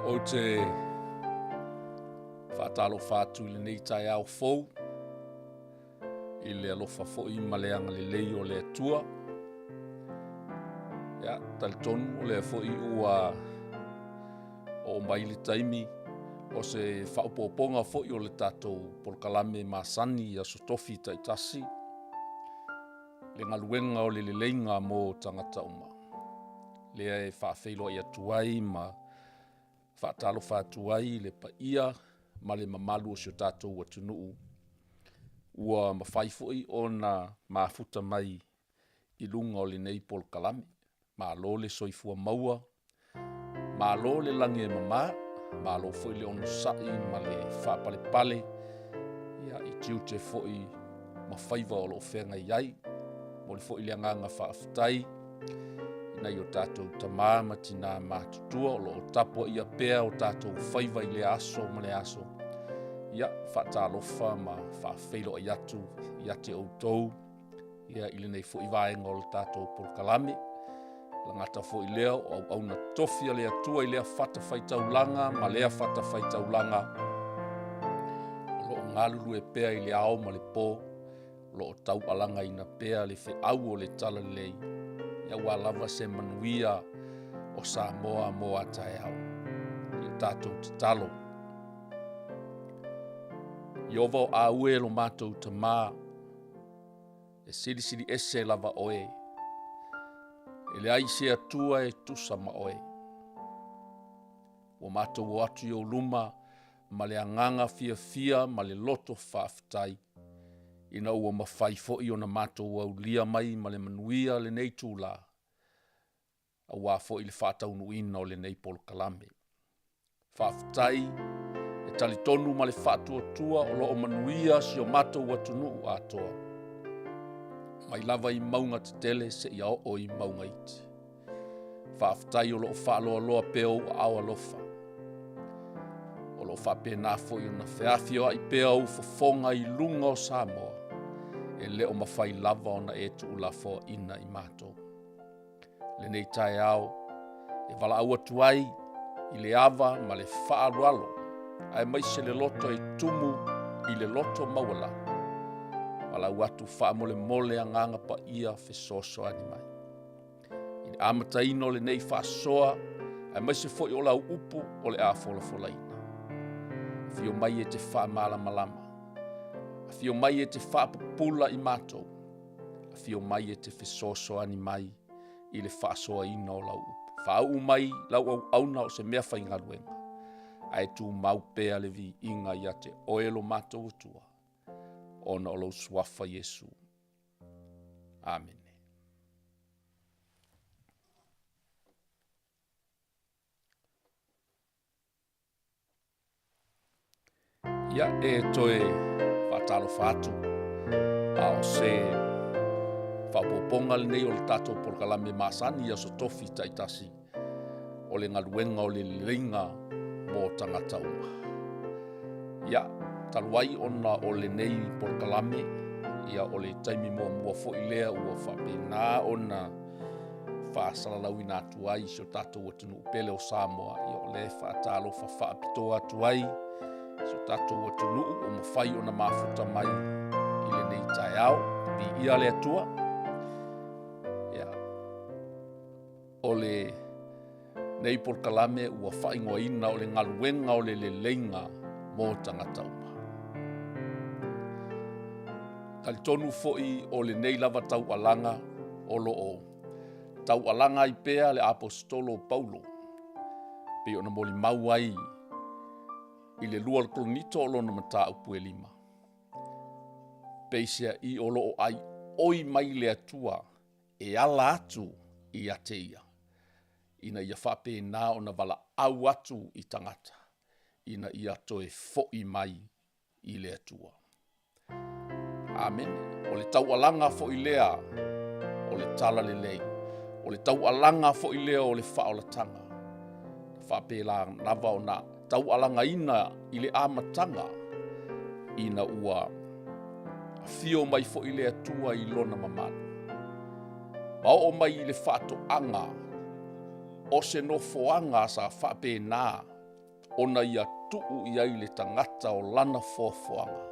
Ou te faatalofa atu i lenei taeao fou i le alofa foi ma le agalelei o le Atua. Ia, talitonu o lea foi ua oo mai le taimi o se faaopoopoga foi o le tatou polokalame masani i Aso Tofi taitasi, le galuega o le leleiga mo tagata uma. Lea e faafeiloai atu ai ma faatalofa atu ai i le paia ma le mamalu o si o tatou atunuu ua mafai foi ona mafuta mai i luga o lenei polokalame. Malo le soifua maua, malo le lagi e mama, malo foi le onosai ma le faapalepale i tiute foi ma faiva o lo o feagai ai. E momoli foi le agaga faafetai i nai o tatou tama ma tina matutua o lo o tapuaia pea o tatou faiva i lea aso ma lea aso. Ia, faatalofa ma faafeiloai atu ia te outou ia, i lenei foi vaega o le tatou polokalame. Le gata foi lea o auauna tofi a le Atua i lea fatafaitaulaga ma lea fatafaitaulaga o lo o galulue pea i le ao ma le po, o lo o taualagaina pea le feau o le Talalelei, aua lava se manuia o Samoa mo a taeao. I o tatou tatalo. Ieova o aue lo matou Tamā, e silisili ese lava oe, e leai se Atua e tusa ma oe. Ua matou o atu i ou luma ma le agaga fiafia ma le loto faafetai, ina ua mafai foi ona matou aulia mai ma le manuia lenei itula, aua foi le faataunuuina o lenei polokalame. Faafetai e talitonu ma le faatuatua o lo o manuia si o matou atunuu atoa, mai lava i mauga tetele seia oo i mauga iti. Faafetai o lo o faaloaloa pea ou aao alofa. O lo o faapena foi ona feafioai pea ou fofoga i luga o Samoa, e le o mafai lava ona e tuulafoaina i matou. Lenei taeao e valaau atu ai i le ava ma le faaaloalo, aemaise le loto e tumu i le loto maualalo. Valaau atu faamolemole agaga paia fesoasoani mai. I le amataina o lenei faasoa, aemaise foi o lau upu o le a folafolaina. Afio mai e te faamalamalama, afio mai e te faapupula i matou, afio mai e te fesoasoani mai i le faasoaina o lau upu. Faauu mai lau auauna o se mea faigaluega, ae tumau pea le viiga ia te oe lo matou Atua, ona o lou suafa Iesu. Amene. Ia, e toe faatalofa atu, a o se faaopoopoga lenei o le tatou polokalame masani i Aso Tofi taitasi, o le galuega o le leleiga mo tagata uma. Ia, talu ai ona o lenei polokalame, ia o le taimi muamua foi lea ua faapena ona faasalalauina atu ai i si o tatou atunuu pele o Samoa, ia o lea e faatalofa faapitoa atu ai si o tatou atunuu ua mafai ona mafuta mai i lenei taeao. Viia le Atua. Ia, o le nei polokalame ua faaigoaina o le galuega o le leleiga mo tagata uma. Talitonu foi o lenei lava taualaga o lo o taualaga ai pea le aposetolo o Paulo, pei ona molimau ai i le 2 Korinito o lona mataupu e 5. Peiseai o lo o aioi mai le Atua e ala atu ia te ia, ina ia faapena ona valaau atu i tagata, ina ia toe foi mai i le Atua. Amene. O le taualaga foi lea o le talalelei, o le taualaga foi lea o le faaolataga. Faapela lava ona taualagaina i le amataga ina ua afio mai foi le Atua i lona mamalu, ma oo mai i le faatoaga o se nofoaga sa faapena. ona ia tuu i ai le tagata o lana foafoaga.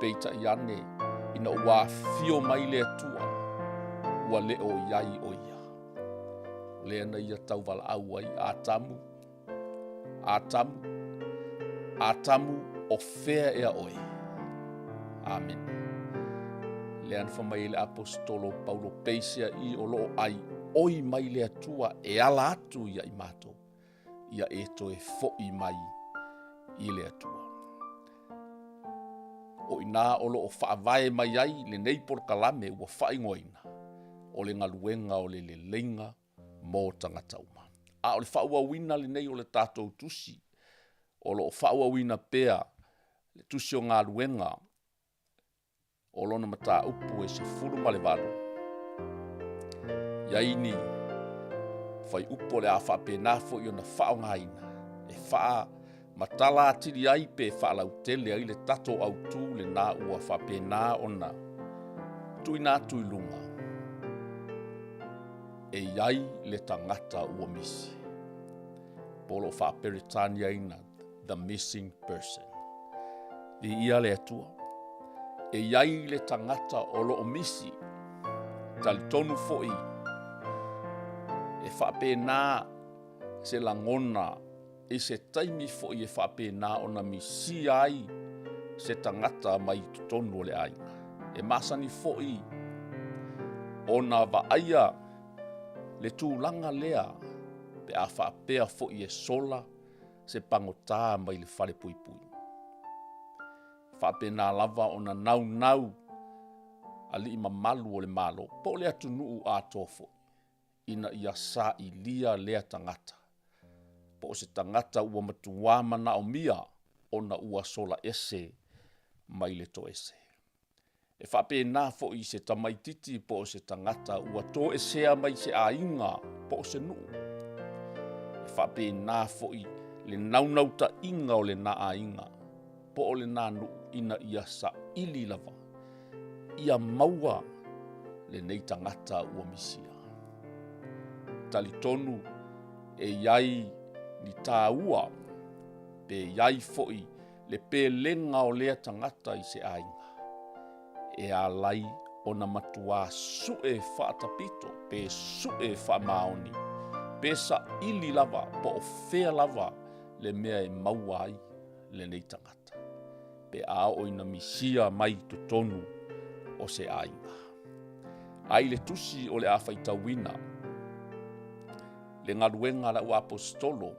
Peitai ane, ina ua afifio mai le Atua, ua le o i ai o ia. O lea na ia tauvalaau ai Atamu, Atamu, Atamu, o fea ea oe? Amene. Lea na fai mai ai le Aposetolo o Paulo, peiseai o lo o aioi mai le Atua e ala atu ia i matou, ia e toe foi mai i le Atua. O i ina o lo o faavae mai ai lenei polokalame ua faaigoaina, o le galuega o le leleiga mo tagata uma. A o le faaauauina lenei o le tatou tusi, o lo o faaauauina pea le tusi o galuega o lona mataupu e 18, i ai ni fuaiupu o le a faapena foi ona faaaogaina e faamatala atili ai pe faalautele ai le tatou autu lena ua faapena ona tuuina atu i luga, e i ai le tagata ua misi, po o lo o faa-Peretaniaina the missing person. Viia le Atua. E i ai le tagata o lo o misi, talitonu foi e faapena se lagona i se taimi foi e faapena ona misia ai se tagata mai totonu o le aiga. E masani foi ona vaaia le tulaga lea pe a faapea foi e sola se pagota mai le falepuipui. E faapena lava ona naunau alii mamalu o le Malo po o le atunuu atoa foi, ina ia sailia lea tagata, po o se tagata ua matua manaomia ona ua sola ese mai le toese. E faapena foi i se tamaititi po o se tagata ua toesea mai se aiga po o se nuu. E faapena foi le naunautaiga o lena aiga po o lena nuu ina ia saili lava ia maua lenei tagata ua misia. Talitonu e i ai ni taua pe i ai foi le pelega o lea tagata i se aiga, e ala ai ona matua sue faatapito pe sue faamaoni, pe saili lava po o fea lava le mea e maua ai lenei tagata, pe a oo ina misia mai totonu o se aiga. Ae i le tusi o le a faitauina le galuega a lau aposetolo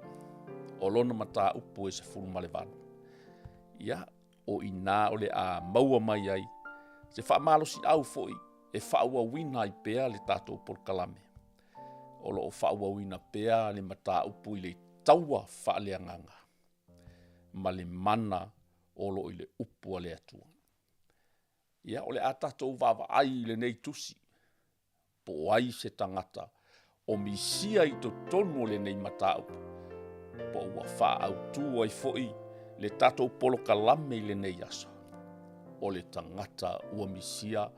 o lona mataupu e 18. Ia, o i ina o le a maua mai ai se faamalosiau foi e faaauauina ai pea le tatou polokalame o lo o faaauauina pea le mataupu i le taua faaleagaga ma le mana o lo o i le upu a le Atua. Ia, o le a tatou vaavaai i lenei tusi, po o ai se tagata o misia i totonu o lenei mataupu, po ua faaautu ai foi le tatou polokalame i lenei aso, o le tagata ua misia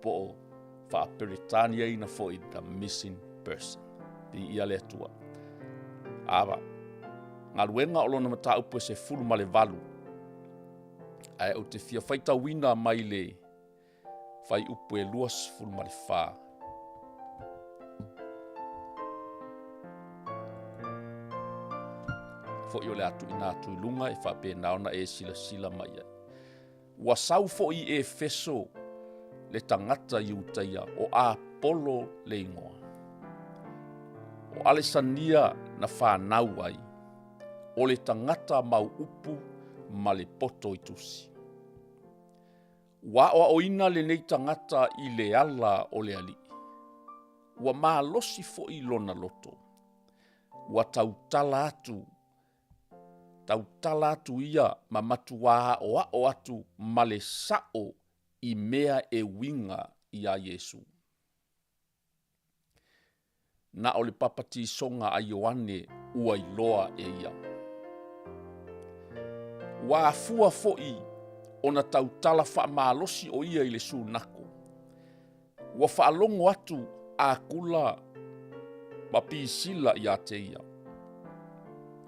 po o faa-Peretaniaina foi the missing person. Viia le Atua. Ava, galuega o lona mataupu e 18, ae ou te fia faitauina mai le fuaiupu e 24. Foi o le a tuuina atu i luga e faapena ona e silasila mai ai. Ua sau foi i Efeso le tagata Iutaia o Apolo le igoa. O Alesania na fanau ai, o le tagata mau upu ma le poto i tusi. Ua aoaoina lenei tagata i le ala o le Alii. Ua malosi foi lona loto. Ua tautala atu, tautala atu ia ma matuā aoao atu ma le sao i mea e uiga iā Iesu. Na o le papatisoga a Ioane ua iloa e ia. Ua afua foi ona tautala faamalosi o ia i le sunako. Ua faalogo atu Akula ma Pisila ia te ia.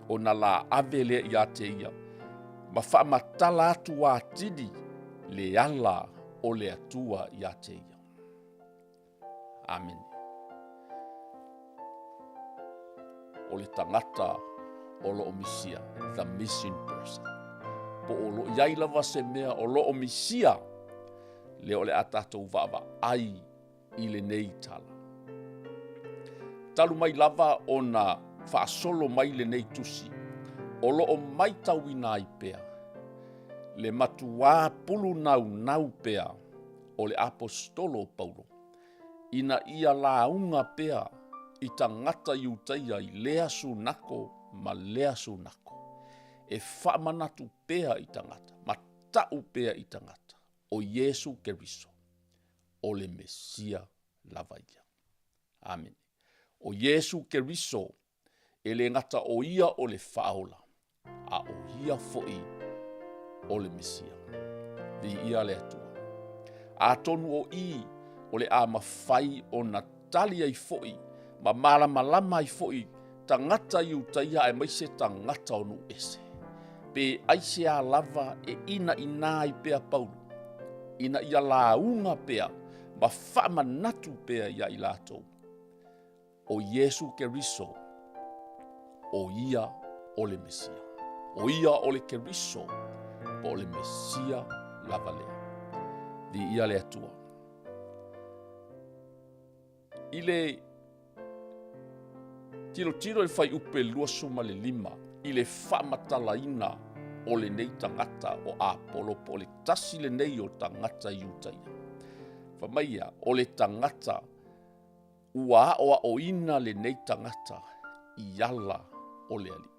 Ona la ave lea ia te ia, ma faamatala atu atili le ala o le Atua ia te ia. Amene. O le tagata o lo o misia, the missing person. Po o lo o i ai lava se mea o lo o misia, lea o le a tatou vaavaai i lenei tala. Talu mai lava ona faasolo mai lenei tusi, o lo o maitauina ai pea le matuā pulunaunau pea o le Aposetolo o Paulo, ina ia lauga pea i tagata Iutaia i lea sunako ma lea sunako, e faamanatu pea i tagata ma ta'u pea i tagata, o Iesu Keriso, o le Mesia lava ia. Amene. O Iesu Keriso, e le gata o ia o le Faaola, a o ia foi o le Mesia. Viia le Atua. Atonu o i o le a mafai ona tali ai foi ma malamalama ai foi tagata Iutaia aemaise tagata o nuu ese. Pe aisea lava e inaina ai pea Paulo, ina ia lauga pea ma faamanatu pea ia i latou, o Iesu Keriso, o ia o le Mesia. O ia o le Keriso, po o le Mesia lava lea. Viia le Atua. I le tilotilo i le fuaiupu e 25 i le faamatalaina o lenei tagata o Apolo po o le tasi lenei o tagata Iutaia. Fai mai ia, o le tagata ua aoaoina lenei tagata i ala o le Alii.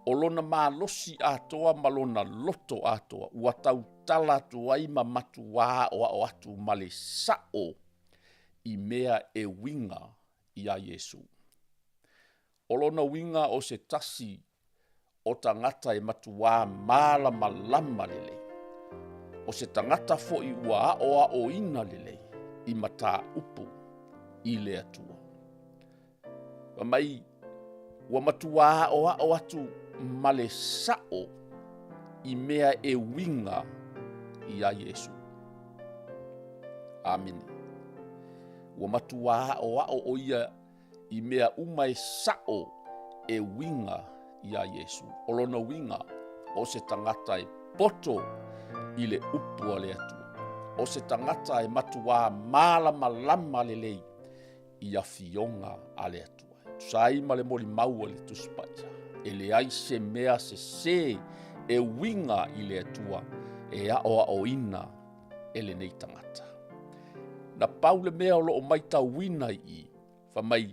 O lona malosi atoa ma lona loto atoa ua tautala atu ai ma matuā aoao atu ma le sa'o i mea e uiga iā Iesu. O lona uiga o se tasi o tagata e matuā malamalama lelei, o se tagata foi ua aoaoina lelei i mataupu i le Atua. Fai mai, ua matuā aoao atu ma le sa'o i mea e uiga iā Iesu. Amene. Ua matuā aoao o ia i mea uma e sa'o e uiga iā Iesu. O lona uiga, o se tagata e poto i le upu a le Atua. O se tagata e matuā malamalama lelei i afioga a le Atua. E tusa ai ma le molimau a le Tusi Paia, e leai se mea sesē e uiga i le Atua e aoaoina e lenei tagata. Na pau le mea o lo o maitauina i i, fai mai,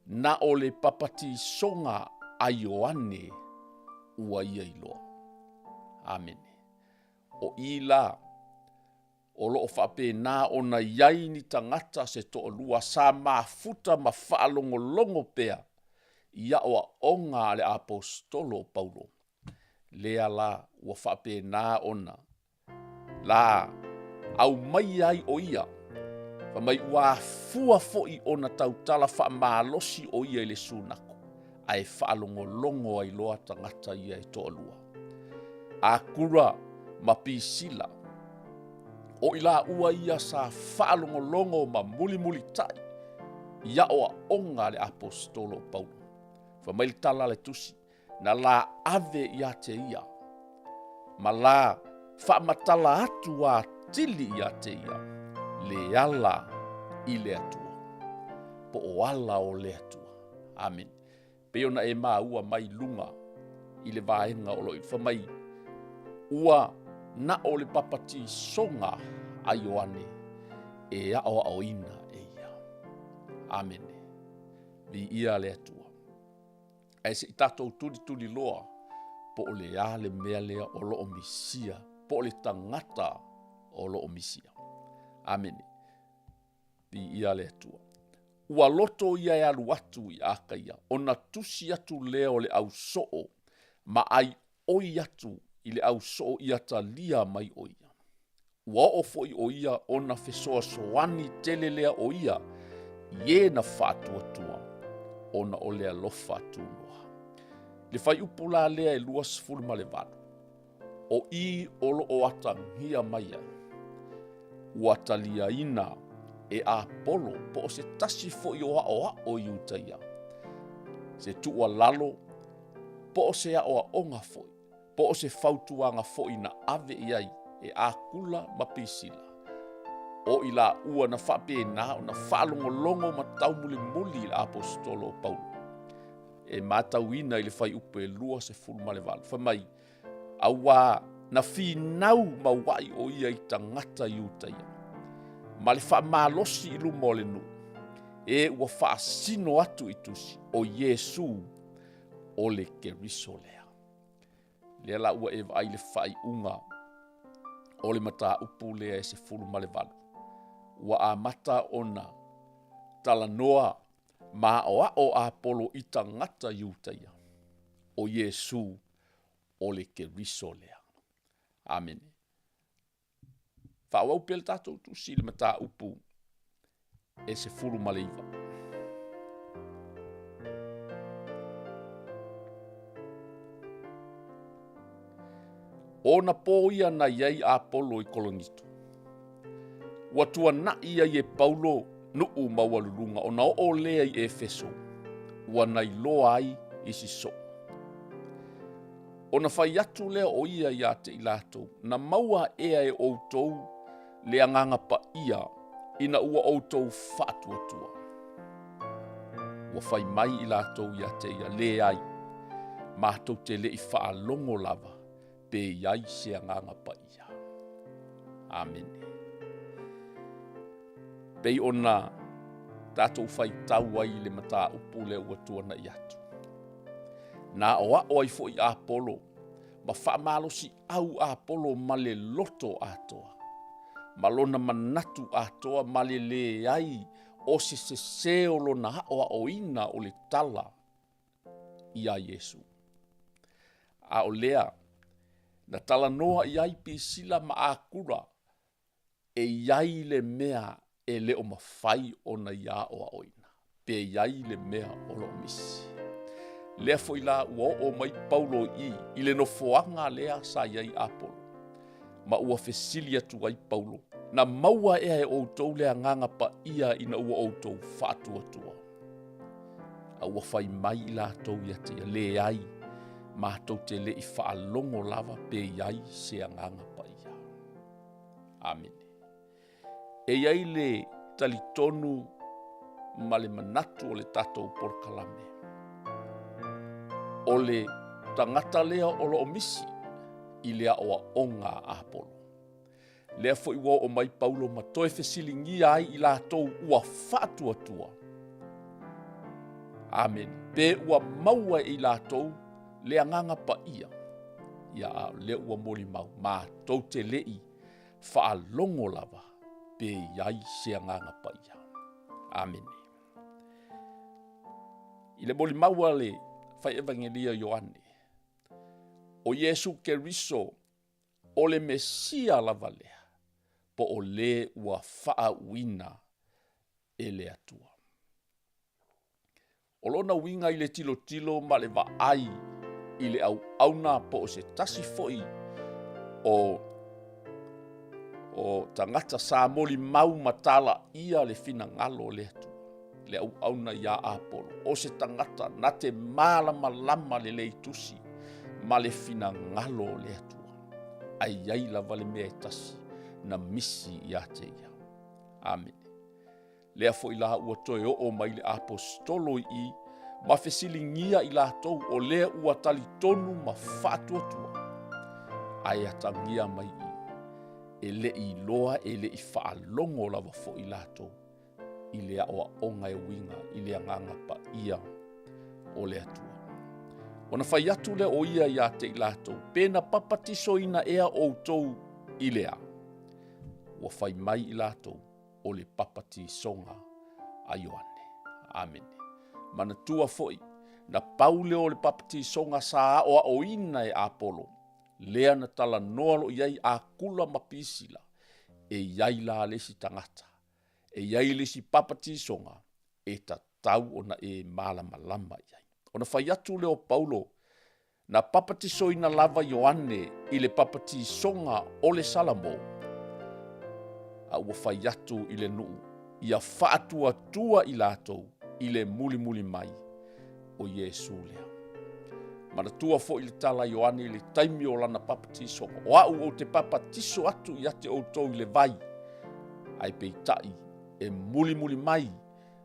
na o le papatisoga a Ioane ua ia iloa. Amene. O i la, o lo o faapena ona i ai ni tagata se toalua sa mafuta ma faalogologo pea i aoaoga a le Aposetolo o Paulo, lea la ua faapena ona la aumaia ai o ia, fai mai ua afua foi ona tautala faamalosi o ia i le sunako, ae faalogologo ai loa tagata ia e toalua, Akura ma Pisila. O i laua ia sa faalogologo ma mulimulitai i aoaoga a le Aposetolo o Paulo. Fai mai le tala a le tusi, na la ave ia te ia, ma la faamatala atu atili ia te ia, le ala i le Atua, po o ala o le Atua. Amene. Pei ona e maua mai luga i le vaega o lo o fai mai, ua na o le papatisoga a Ioane e aoaoina e ia. Amene. Viia le Atua. Ae se i tatou tulituli loa po o le a le mea lea o lo o misia, po o le tagata o lo o misia. Amene. Viia le Atua. Ua loto ia e alu atu i Akaia, ona tusi atu lea o le au soo ma ai oi atu i le au soo ia talia mai o ia. Ua oo foi o ia ona fesoasoani tele lea o ia i e na faatuatua ona o le alofa tunoa. Le fuaiupu la lea e 28, o i o lo o atagia mai ai, ua taliaina e Apolo po o se tasi foi o aʻoaʻo Iutaia, se tuualalo po o se aʻoaʻoga foi, po o se fautuaga foi na ave i ai e Akula ma Pisila, o i laua na faapena ona faalogologo ma taumulimuli i le aposetolo o Paulo. E matauina i le fuaiupu e 28, fai mai, auā na finau mauaʻi o ia i tagata Iutaia, ma le faamalosi i luma o le nuu, e ua faasino atu i tusi, o Iesu o le Keriso lea. Lea la ua e vaai i le faaiuga o le mataupu lea e 18, ua amata ona talanoa ma aʻoaʻo Apolo i tagata Iutaia, o Iesu o le Keriso lea. Amene. Faaauau pea le tatou tusi i le mataupu e 19. O ona pō ia na i ai Apolo i Kolonito, ua tuanaʻi ai e Paulo nuʻu maualuluga ona oo lea i Efeso, ua na iloa ai isi soo. Ona fai atu lea o ia iā te i latou, na maua ea e ʻoutou le Agaga Paia ina ua ʻoutou faatuatua. Ua fai mai i latou iā te ia, leai, matou te le i faalogo lava pe i ai se Agaga Paia. Amene. Pei ona tatou faitau ai i le mataupu lea ua tuanaʻi atu. Na aʻoaʻo ai foi Apolo ma faamalosiau Apolo ma le loto atoa, ma lona manatu atoa ma le leai o se sesē o lona aʻoaʻoina o le tala iā Iesu. A o lea, na talanoa i ai Pisila ma Akula e i ai le mea e le o mafai ona ia aʻoaʻoina, pe i ai le mea o lo o misi. Lea foi la ua oo mai Paulo i i le nofoaga lea sa i ai Apolo, ma ua fesili atu ai Paulo, na maua ea e ʻoutou le Agaga Paia ina ua ʻoutou faatuatua? A ua fai mai i latou ia te ia, leai, matou te le i faalogo lava pe i ai se Agaga Paia. Amene. E i ai le talitonu ma le manatu o le tatou polokalame, o le tagata lea o lo o misi i le aʻoaʻoga a Apolo. Lea foi ua oo mai Paulo ma toe fesiligia ai i latou ua faatuatua. Amene. Pe ua maua e i latou le Agaga Paia, ia a o lea ua molimau matou te le i faalogo lava pe i ai se Agaga Paia. Amene. I le molimau a le fai evangelia Ioane, o Iesu Keriso o le Mesia lava lea, po o le ua faauuina e le Atua. O lona uiga i le tilotilo ma le vaai i le auauna po o se tasi foi o o tagata sa molimau ma talaia le finagalo o le Atua, le auauna iā Apolo, o se tagata na te malamalama lelei tusi ma le finagalo o le Atua, ae i ai lava le mea e tasi na misi iā te ia. Amene. Lea foi la ua toe oo mai le aposetolo i i ma fesiligia i latou o lea ua talitonu ma faatuatua, ae atagia mai i e le i iloa e le i faalogo lava foi latou i le aʻoaʻoga e uiga i le Agaga Paia o le Atua. Ona fai atu lea o ia iā te i latou, pe na papatisoina ea ʻoutou i le a? Ua fai mai i latou, o le papatisoga a Ioane. Amene. Manatua foi, na pau lea o le papatisoga sa aʻoaʻoina e Apolo, lea na talanoa loa i ai Akula ma Pisila, e i ai la le isi tagata, e i ai le isi papatisoga e tatau ona e malamalama i ai. Ona fai atu lea o Paulo. Na papatisoina lava Ioane i le papatisoga o le Salamo, a ua fai atu i le nuu ia faatuatua i latou i le mulimuli mai o Iesu lea. Manatua foi le tala a Ioane i le taimi o lana papatisoga, o au ou te papatiso atu ia te outou i le vai, ae peitai e mulimuli mai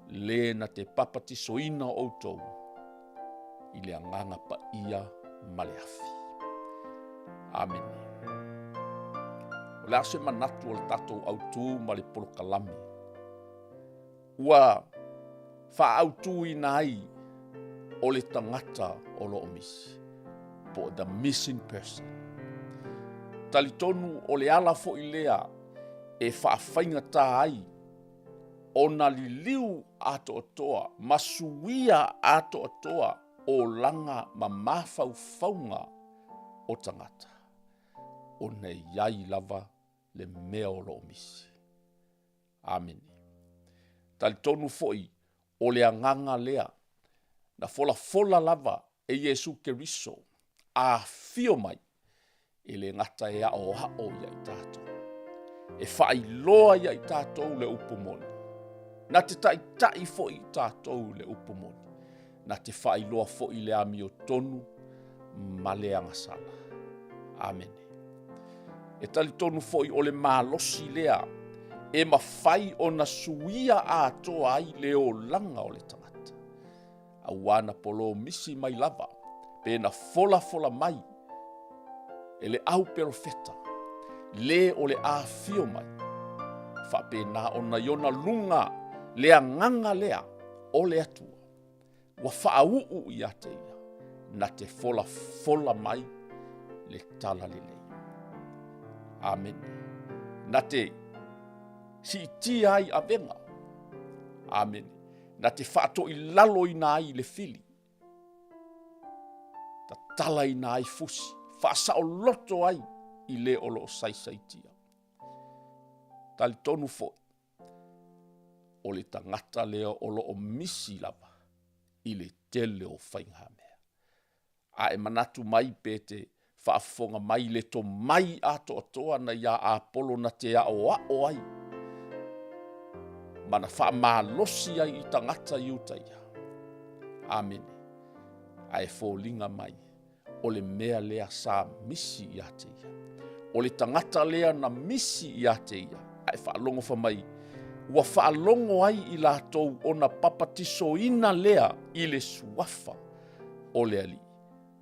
le na te papatisoina outou i le Agaga Paia ma le afi. Amene. O le a se manatu o le tatou autu ma le polokalame ua faaautuina ai o le tagata o lo o misi, po o the missing person. Talitonu o le ala foi lea e faafaigata ai ona liliu atoatoa ma suia atoatoa olaga ma mafaufauga o tagata, ona e i ai lava le mea o lo o misi. Amene. Talitonu foi o le agaga lea na folafola lava e Iesu Keriso a afio mai e le gata e aoao ia i tatou, e faailoa ia i tatou le upu moni, na te taitai foi i tatou le upu moni, na te faailoa foi le amiotonu ma le agasala. Amene. E talitonu foi o le malosi lea e mafai ona suia atoa ai le olaga o le tagata. Auā na polomisi mai lava pe na folafola mai e le au perofeta le o le afio mai, faapena ona i ona luga le agaga lea o le Atua ua faauu ia te ia na te folafola mai le tala lelei. Amene. Na te siitia ai avega. Amene. Na te faatoilaloina ai le fili, tatalaina ai fusi, faasaoloto ai i le o lo o saisaitia. Talitonu foi, o le tagata lea o lo o misi lava i le tele o faigamea. A e manatu mai pe te faafofoga mai le tomai atoatoa na iā Apolo na te aoao ai ma na faamalosi ai i tagata Iutaia. Amene. A e foliga mai o le mea lea sa misi ia te ia. O le tagata lea na misi ia te ia, a e faalogo fai mai, ua faalogo ai i latou ona papatisoina lea i le suafa o le Alii.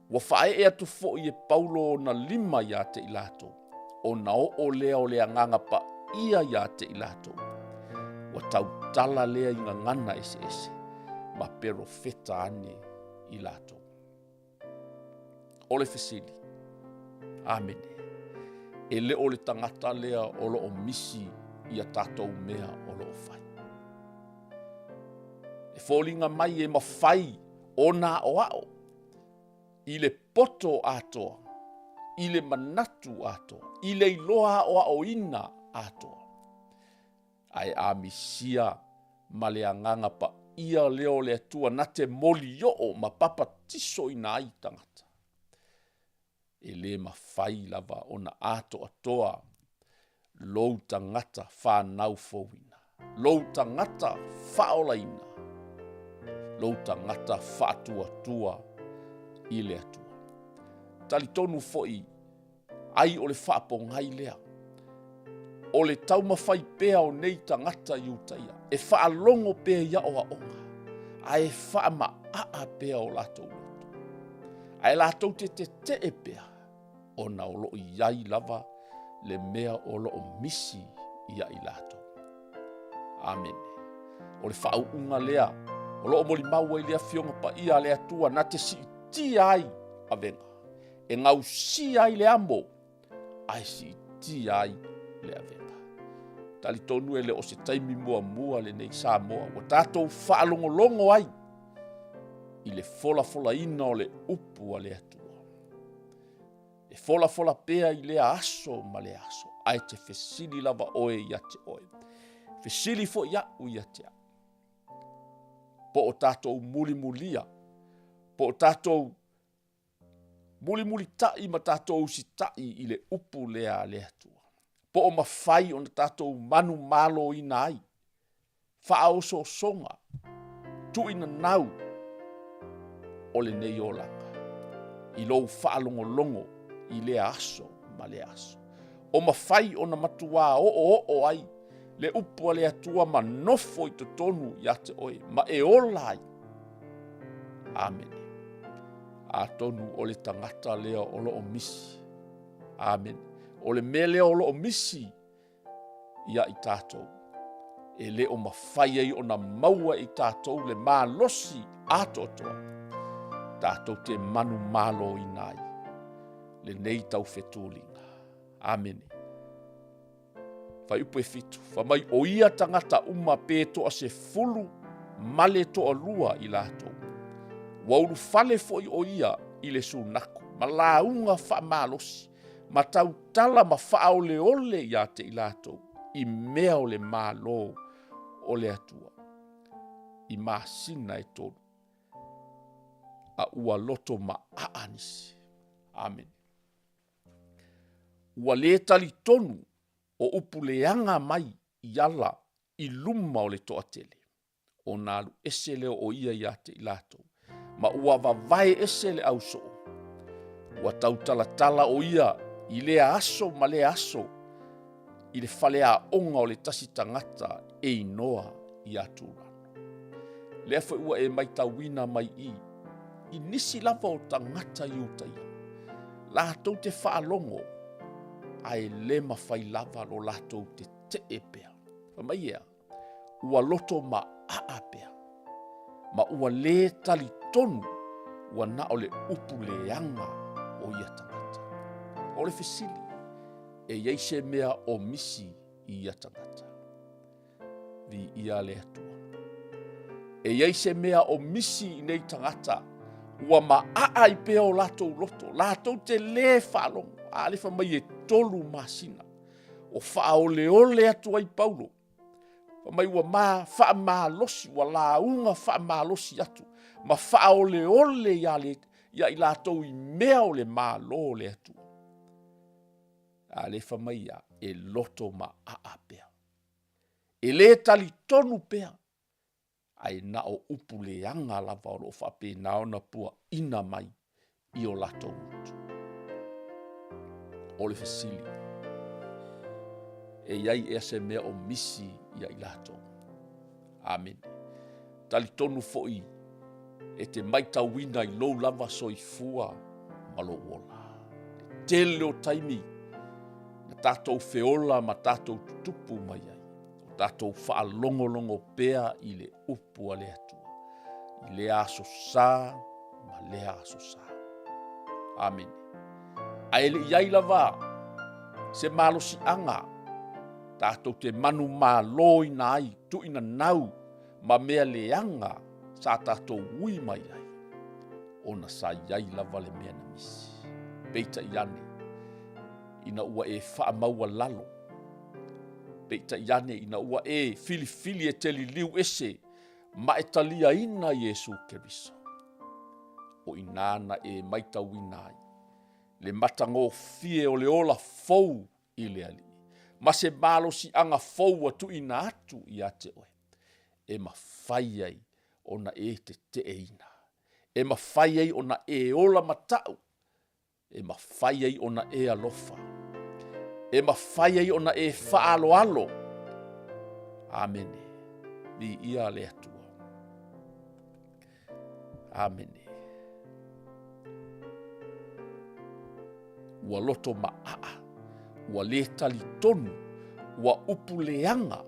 Ua faaee atu foi e Paulo ona lima ia te i latou, ona oo lea o le Agaga Paia ia te i latou. Ua tautala lea i gagana eseese ma perofeta ane i latou. O le fesili, Amene, e le o le tagata lea o lo o misi ia tatou mea o lo o fai. E foliga mai e mafai ona aoao i le poto atoa, i le manatu atoa, i le iloa aoaoina atoa. Ae a misia ma le Agaga Paia lea o le Atua na te molioo ma papatisoina ai tagata, e le mafai lava ona atoatoa lou tagata fanau fouina, lou tagata faaolaina, lou tagata faatuatua i le Atua. Talitonu foi ai o le faapogai lea o le taumafai pea o nei tagata Iutaia e faalogo pea i aoaoga ae faamaaa pea o latou loto, ae latou te tetee pea ona o lo o i ai lava le mea o lo o misi ia i latou. Amene. O le faauuga lea o lo o molimau ai le Afioga Paia a le Atua na te siitia ai avega, e gausia ai le amo, ae siitia ai le avega. Talitonu e le o se taimi muamua lenei Samoa ua tatou faalogologo ai i le folafolaina o le upu a le Atua. E folafola pea i lea aso ma lea aso, ae te fesili lava oe ia te oe. Fesili foi au ia te au. Po o tatou mulimulia, po o tatou Mulimulitai ma tatou usitai i le upu lea a le Atua, po o mafai ona tatou manumaloina ai faaosoosoga tuuinanau o lenei olaga i lou faalogologo i lea aso ma lea aso. O mafai ona matuā oooo ai le upu a le Atua ma nofo i totonu ia te oe ma e ola ai. Amene. Atonu o le tagata lea o lo o misi. Amene. O le mea lea o lo o misi ia i tatou, e le o mafai ai ona maua e i tatou le malosi atoatoa tatou te manumaloina ai lenei taufetuliga. Amene. Fuaiupu e 7, fai mai o ia tagata uma pe toa 12 i latou. Ua ulufale foi o ia i le sunaku ma lauga faamalosi ma tautala ma faaoleole ia te i latou i mea o le Malo o le Atua i masina e 3, a ua loto maaa nisi. Amene. Ua le talitonu o upu leaga mai i ala i luma o le toatele, ona alu ese lea o ia ia te i latou, ma ua vavae ese le ausoo. Ua tautalatala o ia i lea aso ma lea aso i le faleaoga o le tasi tagata e inoa ia Turano. Lea foi ua e maitauina mai i i nisi lava o tagata Iutaia, latou te faalogo ae le mafai lava lo latou tetee pea. Fai mai ea, ua loto maaa pea, ma ua lē talitonu ua na o le upu leaga o ia tagata. O le fesili, e i ai se mea o misi i ia tagata? Viia le Atua. E i ai se mea o misi i nei tagata, ua maaa ai pea o latou loto, latou te lē faalogo, a le fai mai e 3 masina o faaoleole atu ai Paulo, fai mai ua ma faamalosi, ua lauga faamalosi atu ma faaoleole ia le ia i latou i mea o le Malo o le Atua. A le fai mai ia, e loto maaa pea, e lē talitonu pea, ae na o upu leaga lava o lo o faapena ona puaina mai i o latou gutu. O le fesili, e i ai ea se mea o misi ia i latou? Amene. Talitonu foi e te maitauina i lou lava soifua ma lou ola. Le tele o taimi na tatou feola ma tatou tutupu mai ai, o tatou faalogologo pea i le upu a le Atua, i lea aso sa ma lea aso sa. Amene. Ae le i ai lava se malosiaga tatou te manumaloina ai tuuinanau ma mea leaga sa tatou ui mai ai, ona sa i ai lava le mea na misi. Peitai ane, ina ua e faamaualalo, peitai ane ina ua e filifili e te liliu ese ma e taliaina Iesu Keriso, o i ina na e maitauina ai le matagofie o le ola fou i le Alii, ma se malosiaga fou ua tuuina atu ia te oe, e mafai ai ona e teteeina, e mafai ai ona e ola matau, e mafai ai ona e alofa, e mafai ai ona e faaaloalo. Amene. Viia le Atua. Amene. Ua loto maaa, ua lē talitonu, ua upu leaga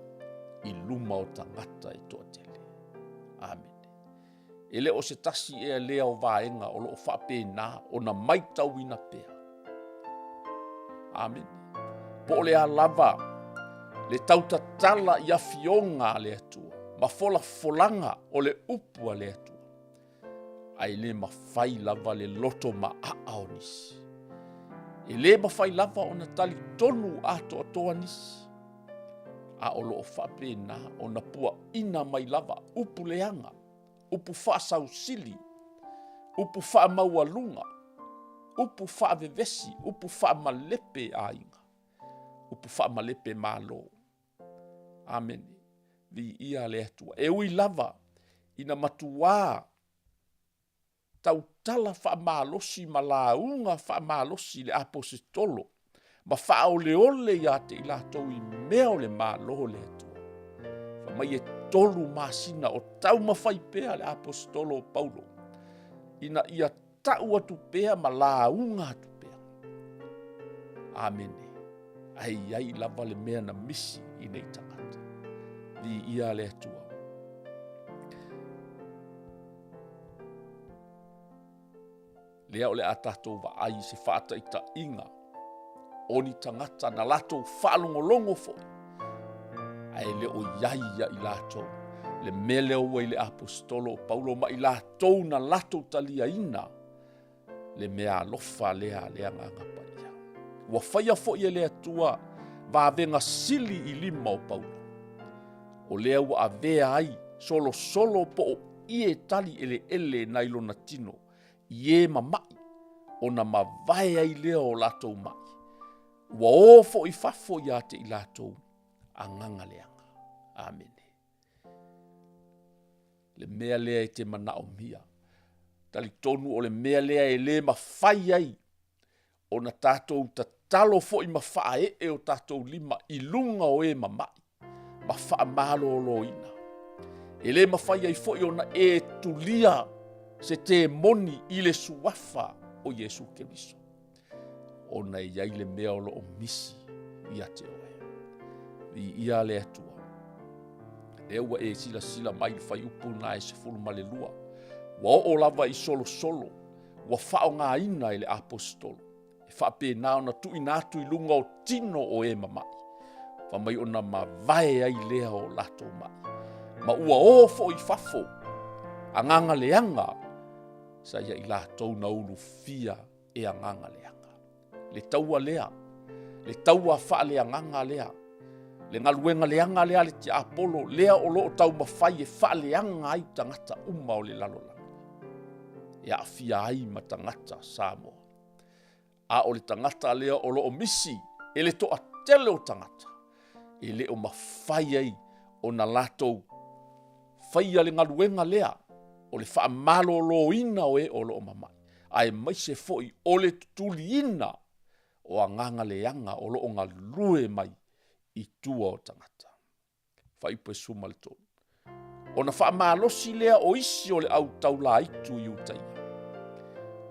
i luma o tagata e toatele. Amene. E le o se tasi ea lea o vaega o lo o faapena ona maitauina pea. Amene. Po o le a lava le tautatala i afioga a le Atua ma folafolaga o le upu a le Atua, ae le mafai lava le loto maaa o nisi. E le mafai lava ona talitonu atoatoa nisi, a o lo o faapena ona puaina mai lava upu leaga, upu faasausili, upu faamaualuga. Upu faavevesi, upu faamalepe aiga, upu faamalepe malo. Amene. Viia le Atua. E ui lava ina matuā tautala faamalosi ma lauga faamalosi le aposetolo ma faaoleole ia te i latou i mea o le Malo o le Atua. Fai mai e tolu masina o taumafai pea le aposetolo o Paulo ina ia tau atu pea ma lauga atu pea. Amene. Ae i ai lava le mea na misi i nei tagata. Viia le Atua. Lea o le a tatou vaai i se faataitaiga o ni tagata na latou faalogologo foi, ae le o i ai ia i latou le mea lea ua i le aposetolo o Paulo ma i latou na latou taliaina le mea alofa lea a le Agaga Paia. Ua faia foi e le Atua vavega sili i lima o Paulo, o lea ua avea ai solosolo po o ie tali eleele nai lona tino i e mama'i, ona mavae ai lea o latou ma'i, ua o foi i fafo ia te i latou agaga leaga. Amene. Le mea lea e te manaomia, talitonu o le mea lea e le mafai ai ona tatou tatalo foi ma faaee o tatou lima i luga o e mama'i ma faamaloloina. E le mafai ai foi ona e tulia se temoni i le suafa o Iesu Keriso, ona e i ai le mea o lo o misi ia te oe. Viia le Atua. Lea ua e silasila mai i le fuaiupu lena e 12, ua oo lava i solosolo ua faaaogaina e le aposetolo e faapena ona tuuina atu i luga o tino o e mama'i, fai mai ona mavae ai lea o latou ma'i, ma ua o foi i fafo agaga leaga sa ia i latou na ulufia e agaga leaga. Le taua lea, le taua faaleagaga lea, le galuega leaga lea a le tiapolo, lea o lo o taumafai e faaleaga ai tagata uma o le lalolagi, e aafia ai ma tagata Samoa. A o le tagata lea o lo o misi e le toatele o tagata, e le o mafai ai ona latou faia le galuega lea o le faamaloloina o e o lo o mama'i, aemaise foi o le tutuliina o agaga leaga o lo o galue mai i tua o tagata. Fuaiupu e 13. Ona faamalosi lea o isi o le au taulaitu Iutaia,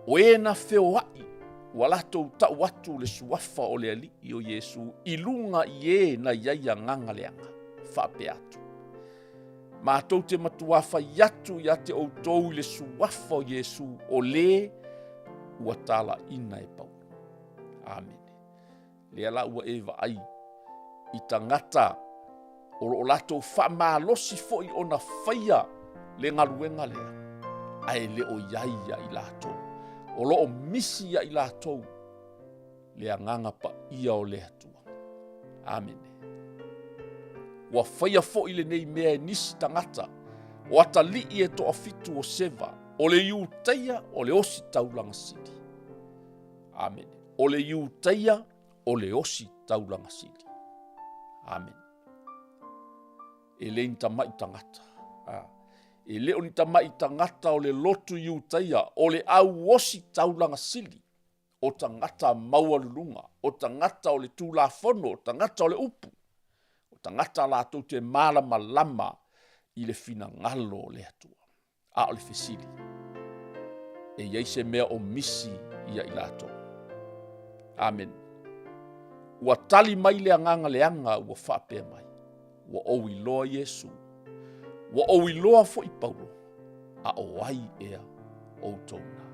o e na feoai ua latou tau atu le suafa o le Alii o Iesu i luga i e na i ai agaga leaga, faapea atu, Matou te matuā fai atu ia te outou i le suafa o Iesu o le ua talaina e Paulo. Amene. Lea la ua e vaai i tagata o lo o latou faamalosi foi ona faia le galuega lea, ae le o i ai ia i latou. O lo o misi ia i latou le agaga paia o le Atua. Amene. Ua faia foi lenei mea e nisi tagata o atalii e toafitu o Seva, o le Iutaia o le osi taulaga sili. Amene. O le Iutaia o le osi taulaga sili. Amene. E le ni tamai tagata. E le o ni tamai tagata o le lotu Iutaia, o le au osi taulaga sili, o tagata maualuluga, o tagata o le Tulafono, o tagata o le upu, o tagata latou te malamalama i le finagalo o le Atua. A o le fesili, e i ai se mea o misi ia i latou? Amene. Ua tali mai le agaga leaga ua faapea mai, ua ou iloa Iesu, ua ou iloa foi Paulo, a o ai ea outou na?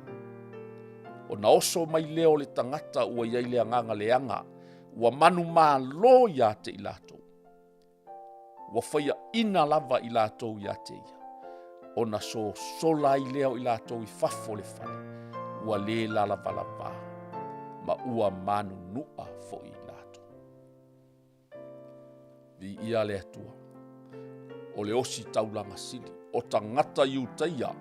Ona oso mai lea o le tagata ua i ai le agaga leaga, ua manumalo ia te i latou. Ua faiaina lava i latou ia te ia, ona sosola ai lea o i latou i fafo o le fale, ua le lalavalavā, ma ua manunua foi i latou. Viia le Atua, o le osi taulaga sili, o tagata Iutaia,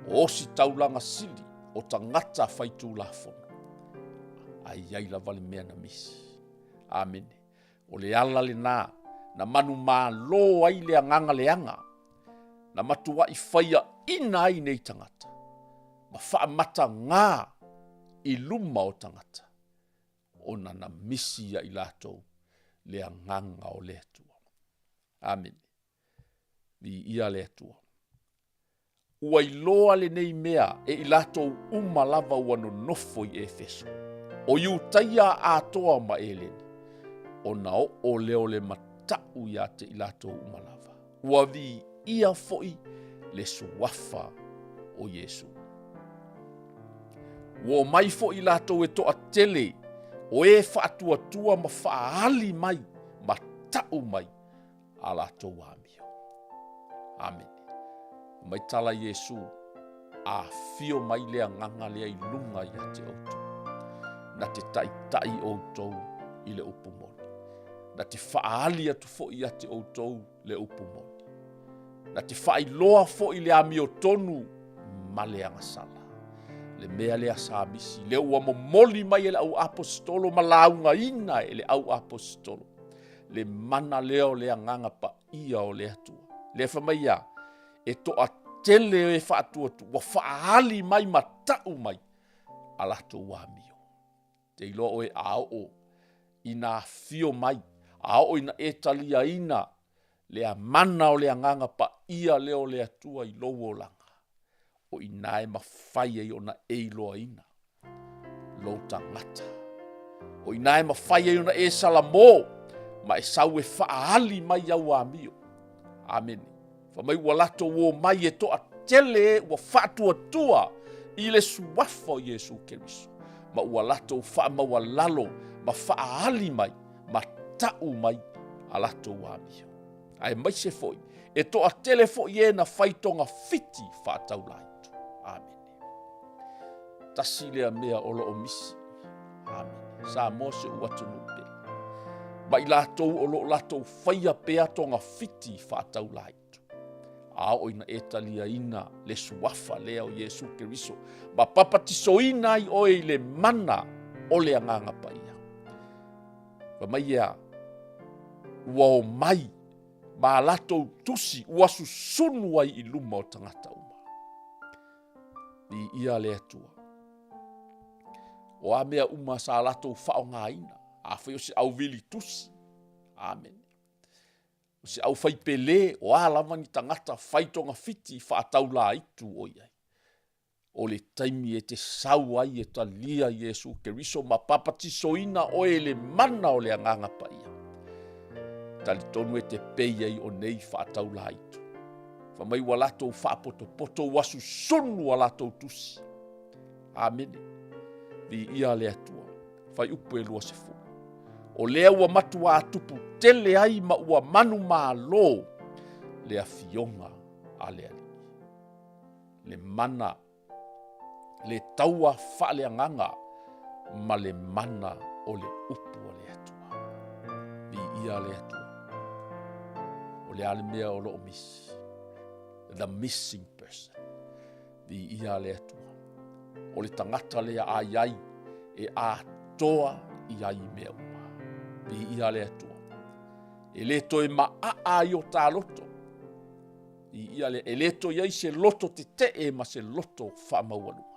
o osi taulaga sili, o tagata faitulafono, ae i ai lava le mea na misi. Amene. O le ala lena na manumalo ai le agaga leaga, na matuai faiaina ai nei tagata, ma faamataga i luma o tagata, ona na misi ia i latou le agaga o le Atua. Amene. Viia le Atua. Ua iloa lenei mea e i latou uma lava ua nonofo i Efeso, o Iutaia atoa ma Eleni, ona oo lea o le mata'u ia te i latou uma lava. Ua viia foi le suafa o Iesu. Ua omai foi i latou e toatele o e faatuatua ma faaali mai ma ta'u mai a latou amio. Amene. Mai tala Iesu, afio mai le agaga lea i luga ia te outou. Na te taitai outou i le upu moni. Na te faaali atu foi ia te outou le upu moni. Na te faailoa foi le amiotonu ma le agasala. Le mea lea sa misi, lea ua momoli mai e le au aposetolo ma laugaina e le au aposetolo. Le mana lea o le agaga paia o le Atua. Lea fai mai ia, e toatele e faatuatua, ua faaali mai ma ta'u mai a latou amio. Te iloa oe a oo ina afio mai, a oo ina e taliaina le amana o le agaga paia lea o le Atua i lou olaga, o i ina e mafai ai ona e iloaina lou tagata. O i ina e mafai ai ona e salamo ma e sau e faaali mai au amio. Amene. Fai mai ua latou omai e toatele e ua faatuatua i le suafa o Iesu Keriso, ma ua latou faamaualalo ma faaali mai ma ta'u mai a latou amio. Aemaise foi, e toatele foi e na fai togafiti faataulaitu. Amene. Tasi lea mea o lo o misi. Amene. Samoa si ou atunuu pele. Ma i latou o lo o latou faia pea togafiti faataulaitu. A oo ina e taliaina le suafa lea o Iesu Keriso, ma papatisoina ai oe i le mana o le Agaga Paia. Fai mai ia, ua omai ma a latou tusi ua susunu ai i luma o tagata uma. Viia le Atua. O a mea uma sa latou faaaogaina, afai o se auvili tusi, amene. O se aufaipele, o a lava ni tagata fai togafiti faataulaitu o i ai. O le taimi e te sau ai e talia Iesu Keriso ma papatisoina oe i le mana o le Agaga Paia. Talitonu e te pei ai o nei faataulaitu. Fai mai ua latou faapotopoto ua susunu a latou tusi. Amene. Viia le Atua. Fuaiupu e 20. O lea ua matuā tupu tele ai ma ua manumalo le afioga a le Alii. Le mana, le taua faaleagaga ma le mana o le upu a le Atua. Viia le Atua. O le a le mea o lo o misi? The missing person. Viia le Atua. O le tagata lea a i ai e atoa i ai i mea uma. Viia le Atua. E le toe maaa ai o ta loto. Viia le, e le toe ai se loto tetee ma se loto faamaualuga.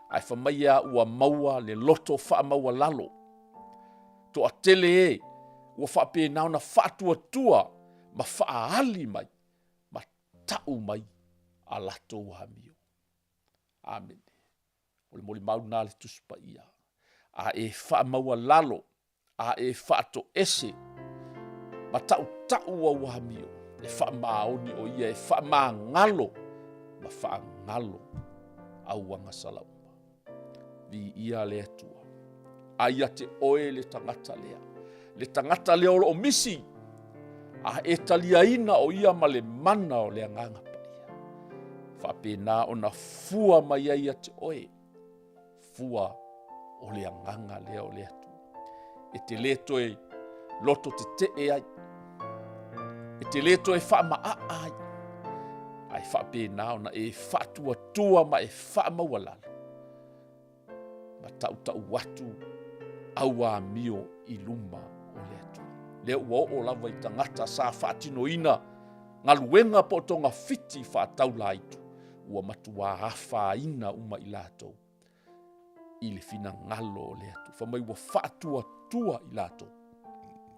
Ae fai mai a ua maua le loto faamaualalo. Toatele e ua faapena ona faatuatua ma faaali mai ma ta'u mai a latou amio. Amene. O le molimau lena a le Tusi Paia. A e faamaualalo, a e faatoese, ma ta'uta'u au amio, e faamaoni o ia e faamagalo ma faagalo au agasala uma. Viia le Atua. A ia te oe le tagata lea, le tagata lea o lo o misi, a e taliaina o ia ma le mana o le Agaga Paia. Faapena ona fua mai ai ia te oe, fua o le agaga lea o le Atua. E te le toe loto tetee ai, e te le toe faamaaa ai, ae faapena ona e faatuatua ma e faamaualalo. Ma tautau atu au amio i luma o le Atua. Lea ua oo lava i tagata sa faatinoina galuega po o togafiti faataulaitu, ua matua afaina uma i latou i le finagalo o le Atua. Fai mai ua faatuatua i latou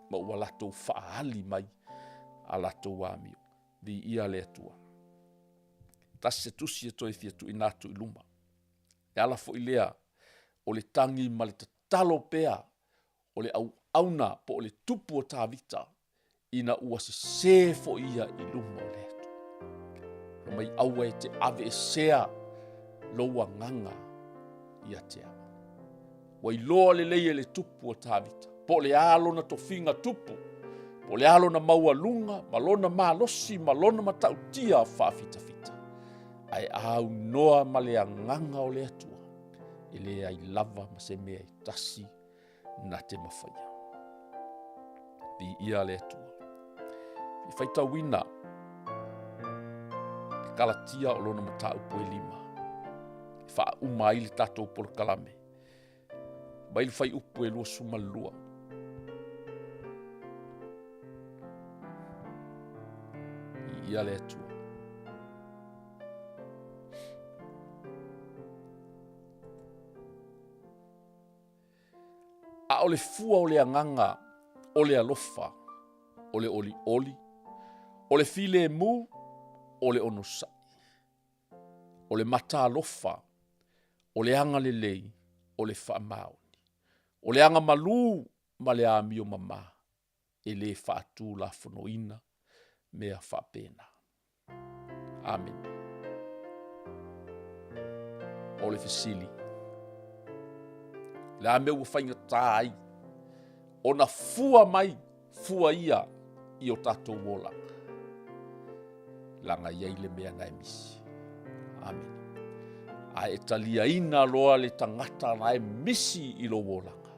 ma ua latou faaali mai a latou amio. Viia le Atua. Tasi se tusi e toe fia tuuina atu i luma, e ala foi lea o le tagi ma le tatalo pea o le auauna po o le tupu o Tavita ina ua sese foi ia i luma o le Atua. Fai mai aua e te aveesea lou agaga ia te au. Ua iloa lelei e le tupu o Tavita, po o le a lona tofiga tupu, po o le a lona maualuga ma lona malosi ma lona matautia faafitafita, ae aunoa ma le agaga o le Atua, e leai lava ma se mea e tasi na te mafaia. Viia le Atua. I faitauina le Kalatia o lona mataupu e lima, e faauma ai le tatou polokalame, mai le fuaiupu e 22. Viia le Atua. A o le fua o le agaga o le alofa, o le olioli, o le filemu, o le onosai, o le mataalofa, o le agalelei, o le faamaoni, o le agamalu ma le amio mama, e le faatulafonoina mea faapena. Amene. O le fesili, le a mea ua faigata ai ona fua mai fua ia i o tatou olaga? Leaga e i ai le mea na e misi. Amene. A e taliaina loa le tagata na e misi i lou olaga,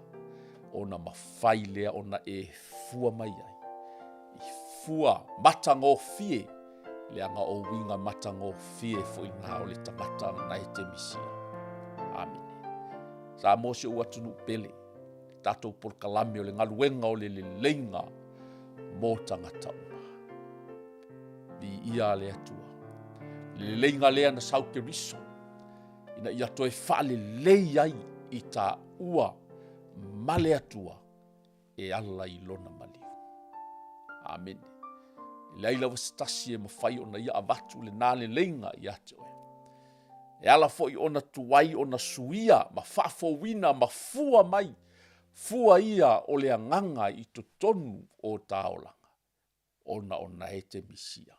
ona mafai lea ona e fua mai ai i fua matagofie, leaga o uiga matagofie foi na o le tagata na e te misia. Amene. Samoa si ou atunuu pele, tatou polokalame o le galuega o le leleiga mo tagata uma. Viia le Atua. Le leleiga lea na sau Keriso ina ia toe faalelei ai i taua ma le Atua e ala i lona maliu. Amene. E leai lava se tasi e mafai ona ia avatu lena leleiga ia te oe. E ala foi ona tuai ona suia ma faafouina ma fua mai, fua ia o le agaga i totonu o ta olaga, ona o nae te misia,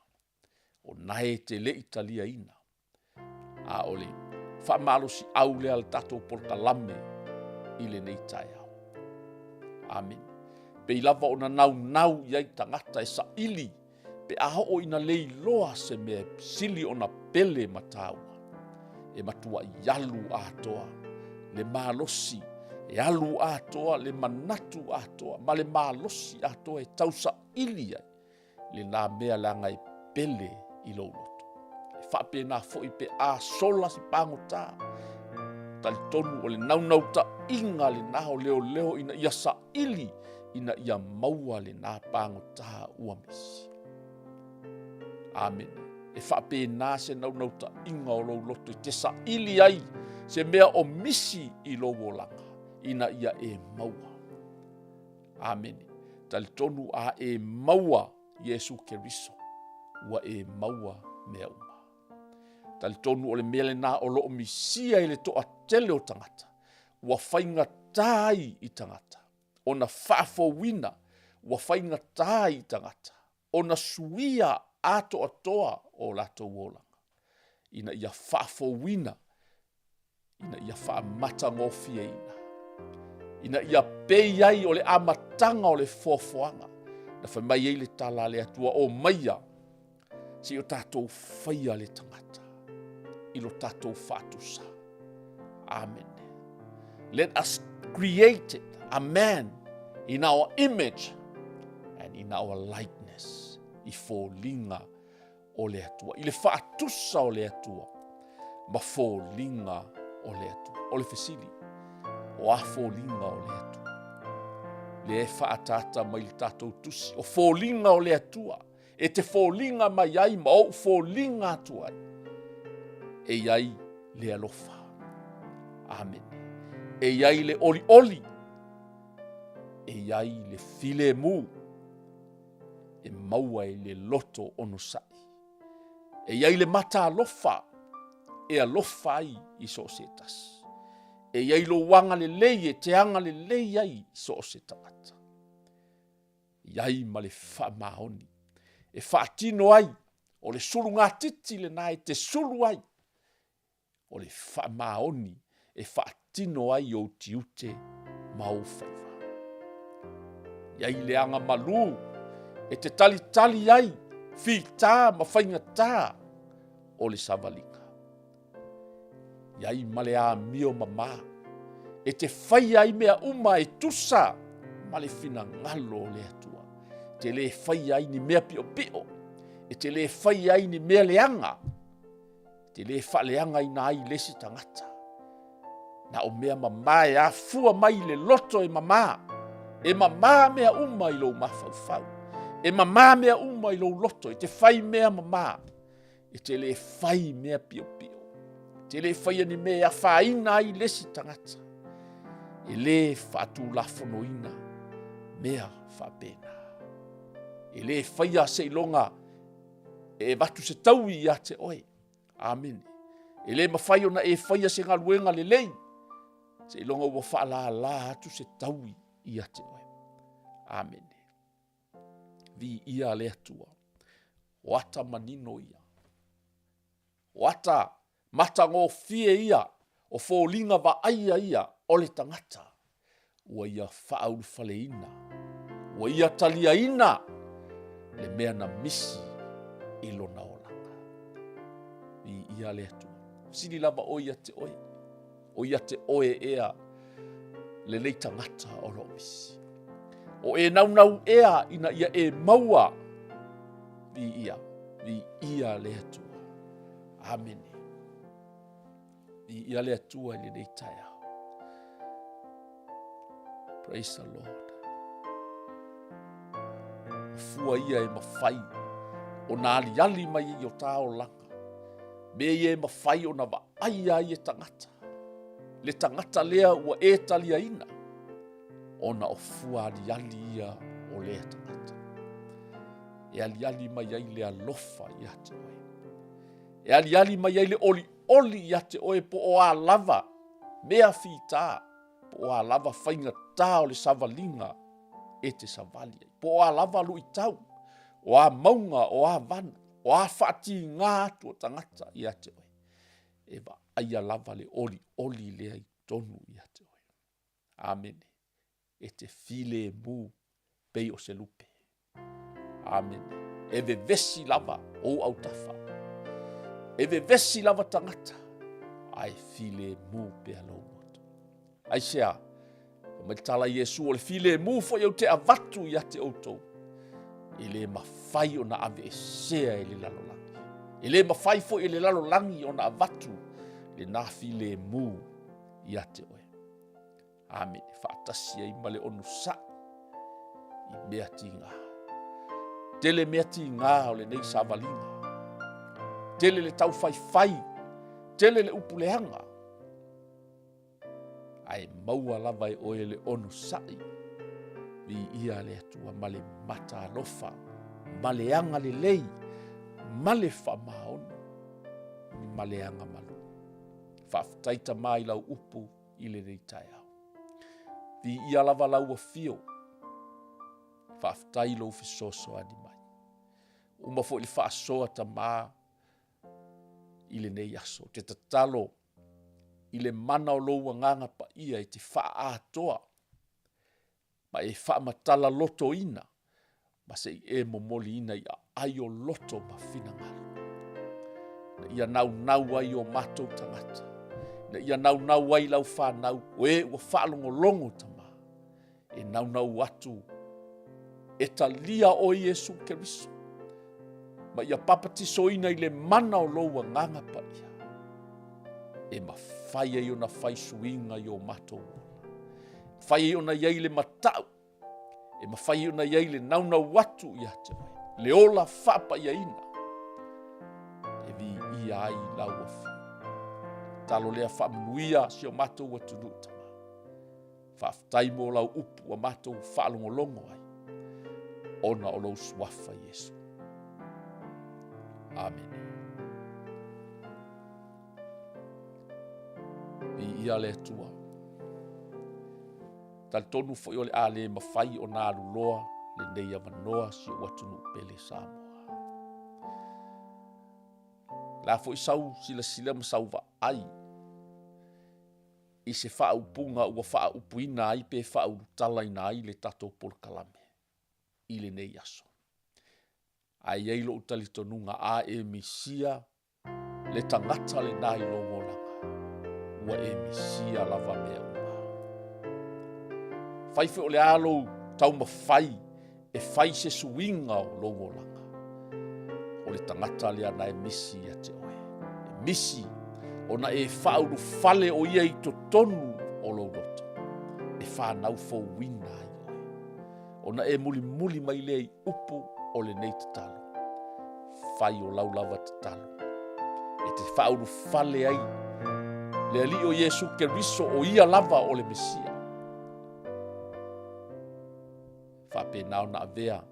o nae te le i taliaina. A o le faamalosiau lea a le tatou polokalame i lenei taeao. Amene. Pei lava ona naunau i ai tagata e saili pe a oo ina le iloa se mea e sili ona pele ma taua. E matuai alu atoa le malosi, e alu atoa le manatu atoa ma le malosi atoa e tausaili ai lena mea leaga e pele i lou loto. E faapena foi pe a sola se pagota, talitonu o le naunautaiga lena o leoleo ina ia saili ina ia maua lena pagota ua misi. Amene. E faapena se naunautaiga o lou loto e te saili ai se mea o misi i lou olaga ina ia e maua. Amene. Talitonu a e maua Iesu Keriso, ua e maua mea uma. Talitonu o le mea lena o lo o misia i le toatele o tagata, ua faigata ai i tagata ona faafouina, ua faigata ai i tagata ona suia atoatoa o latou olaga, ina ia faafouina ina ia faamatagofieina, ina ia pei ai o le amataga o le foafoaga, na fai mai ai le tala a le Atua, o maia, se i o tatou faia le tagata i lo tatou faatusa. Amene. Let us create a man in our image and in our likeness, i foliga o le Atua, i le faatusa o le Atua ma foliga o le Atua. O le fesili, O a foliga o le Atua? Lea e faaataata mai le tatou tusi, o foliga o le Atua e te foliga mai ai ma ou foliga atu ai. E i ai le alofa. Amene. E i ai le olioli. E i ai le filemu e maua i le loto onosai. E i ai le mata alofa e alofa ai i so o se tasi. E i ai lou agalelei e te agalelei ai i so o se tagata. E i ai ma le faamaoni e faatino ai, o le sulugatiti lena e te sulu ai, o le faamaoni e faatino ai ou tiute ma ou faiva. I ai le aga malū e te talitali ai fitā ma faigatā o le savaliga. I ai ma le amio mamā e te faia ai mea uma e tusa ma le finagalo o le Atua. E te lē faia ai ni mea piʻopiʻo, e te lē faia ai ni mea leaga, te lē faaleagaina ai le isi tagata. Na o mea mamā e afua mai i le loto e mamā. E mamā mea uma i lou mafaufau. E mamā mea uma i lou loto, e te fai mea mamā. E te lē fai mea piʻopiʻo. E te lē faia ni mea e afaina ai le isi tagata. E lē faatulafonoina mea faapena. E lē faia seiloga e avatu se taui ia te oe. Amene. E lē mafai ona e faia se galuega lelei, seiloga ua faalālā atu se taui ia te oe. Amene. Viia le Atua. O ata manino ia. O ata matagofie ia, o foliga vaaia ia o le tagata. Ua ia faaulufaleina, ua ia taliaina le mea na misi i lona olaga. Viia le Atua. Sili lava oe ia te oe, o ia te oe ea lenei tagata o loo misi. O e naunau ea ina ia e maua. Viia, viia le Atua. Amene. Viia le Atua i lenei taeao. Praise the Lord. O fua ia e mafai ona aliali mai ai o tā olaga. Mea ia e mafai ona vaaia ai e tagata. Le tagata lea ua e taliaina, ona o fua aliali ia o lea tagata. E aliali mai ai le alofa ia te oe. E aliali mai ai le olioli ia te oe po o a lava mea fitā, po o a lava faigatā o le savaliga e te savali ai, po o a lava luitau, o a mauga, o a vanu, o a faatigā atu o tagata ia te oe, e vaaia lava le olioli lea i totonu ia te oe. Amene. E te filemu pei o se lupe. Amene. E vevesi lava ou autafa. E vevesi lava tagata, ae filemu pea lou loto. Aisea? Fai mai le tala a Iesu, o le filemu foi ou te avatu ia te outou, e le mafai ona aveesea e le lalolagi. E le mafai foi e le lalolagi ona avatu lena filemu ia te oe. Amene. Faatasi ai ma le onosai i mea tigā. Tele mea tigā o lenei savaliga. Tele le taufaifai, tele le upu leaga. Ae maua lava e oe le onosai, viia le Atua ma le mata alofa, ma le agalelei, ma le faamaoni, ma le agamalu. Faafetai Tama i lau upu i lenei taeao. Viia lava lau afio, faafetai lou fesoasoani mai. Uma foi le faasoa Tama i lenei aso. Ou te tatalo i le mana o lou Agaga Paia e te faaatoa ma e faamatala lotoina ma se i e momoliina i aai o loto ma finagalo. Ina ia naunau ai o matou tagata, ina ia naunau ai lau fanau, o e ua faalogologo Tama, e naunau atu e talia oe Iesu Keriso, ma ia papatisoina i le mana o lou Agaga Paia, e mafai ai ona fai suiga i o matou ola. Mafai ai ona i ai le matau, e mafai ai ona i ai le naunau atu ia te oe, le ola faapaiaina e viia ai lau afio. Tatalo lea faamanuia si o matou atunuu Tama. Faafetai mo lau upu ua matou faalogologo ai, ona o lou suafa Iesu. Amene. Viia le Atua. Talitonu foi o le a le mafai ona aluloa lenei avanoa si ou atunuu pele Samoa. O le a foi sau silasila ma sau vaai i se faaupuga ua faaupuina ai pe faaulutalaina ai le tatou polokalame i lenei aso. Ae i ai lou talitonuga a e misia le tagata lena i lou olaga, ua e misia lava mea uma. Fai foi o le a lou taumafai e fai se suiga o lou olaga, o le tagata lea na e misi ia te oe. E misi ona e faaulufale o ia i totonu o lou loto e fanau fouina ai oe, ona e mulimuli mai lea i upu o lenei tatalo, fai o lau lava tatalo e te faaulufale ai le Alii o Iesu Keriso o ia lava o le Mesia. Faapena ona avea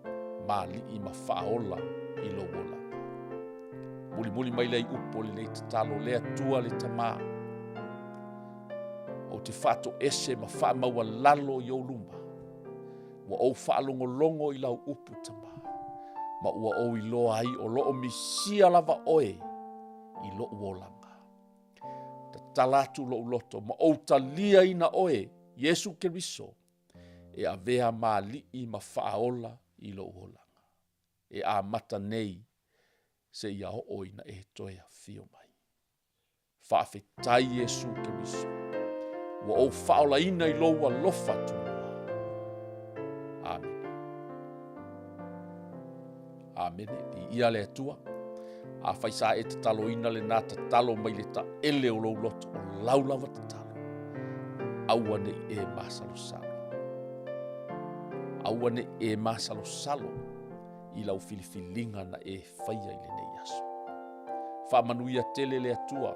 ma Alii ma Faaola i lou olaga. Mulimuli mai lea i upu o lenei tatalo, le Atua le Tama, ou te faatoese ma faamaualalo i ou luma, ua ou faalogologo i lau upu Tama, ma ua ou iloa ai o lo o misia lava oe i lou olaga. Tatala atu lou loto ma ou taliaina oe, Iesu Keriso, e avea ma Alii ma Faaola i lou olaga. E amata nei seia oo ina e toe afio mai. Faafetai Iesu Keriso, ua ou faaolaina i lou alofa tunoa. Amene. Amene. Viia le Atua. Afai sa e tataloina lena tatalo mai le taele o lou loto, o lau lava tatalo, aua ne i e masalosalo. Aua ne i e masalosalo i lau filifiliga na e faia i lenei aso. Faamanuia tele le Atua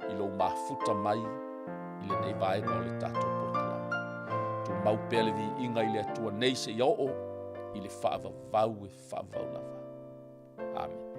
i lou mafuta mai i lenei vaega o le tatou polokalame. Tumau pea le viiga i le Atua nei seia oo i le faavavau e faavavau lava. Amene.